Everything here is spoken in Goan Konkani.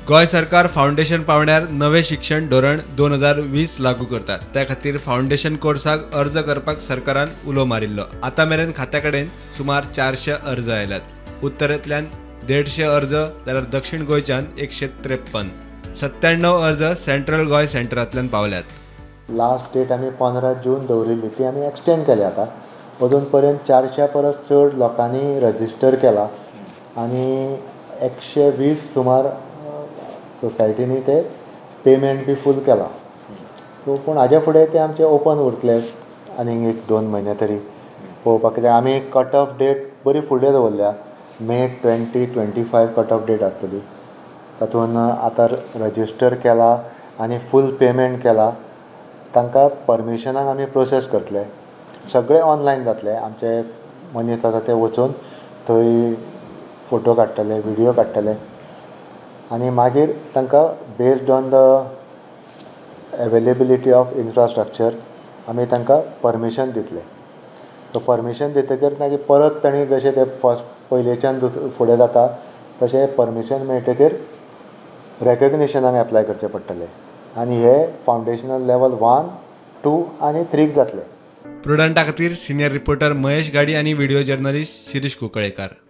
गोंय सरकार फावंडेशन पावंड्यार नवें शिक्षण धोरण 2020 लागू करता. त्या खातीर फावंडेशन कोर्साक अर्ज करपाक सरकारान उलो मारिल्लो. आतां मेरेन खात्या कडेन सुमार 400 अर्ज आयल्यात. उत्तरेंतल्यान 150 अर्ज जाल्यार दक्षिण गोंयच्यान 153, 97 अर्ज सेंट्रल गोंय सेंटरांतल्यान पावल्यात. लास्ट डेट आमी 15 जून दवरिल्ली, ती आमी एक्सटेंड केल्या. आतां अजून पर्यंत 400 परस चड लोकांनी रजिस्टर केला आनी 120 सुमार सोसायटींनी ते पेमेंट बी फूल केला. सो पूण हाज्या फुडें ते आमचे ओपन उरतले आनीक 1-2 म्हयने तरी पळोवपाक, कित्याक आमी कट ऑफ डेट बरी फुडें दवरल्या. मे 2025 कट ऑफ डेट आसतली. तातूंत आतां रजिस्टर केला आनी फूल पेमेंट केला तांकां परमिशनाक आमी प्रोसेस करतले. सगळें ऑनलायन जातलें. आमचे मनीस आसा ते वचून थंय फोटो काडटले, व्हिडियो काडटले आनी मागीर तांकां based on the availability of infrastructure आमी तांकां परमिशन दितले. सो परमिशन दितकीर मागीर परत तांणी जशें ते फर्स्ट पयलेच्यान फुडें जाता तशें परमिशन मेळटकीर रेकग्निशनाक एप्लाय करचें पडटलें आनी हे फावंडेशनल लेवल 1, 2 आनी 3 जातले. प्रुडंटा खातीर सिनियर रिपोर्टर महेश गाडी आनी व्हिडिओ जर्नलिस्ट शिरीष कुंकळेकार.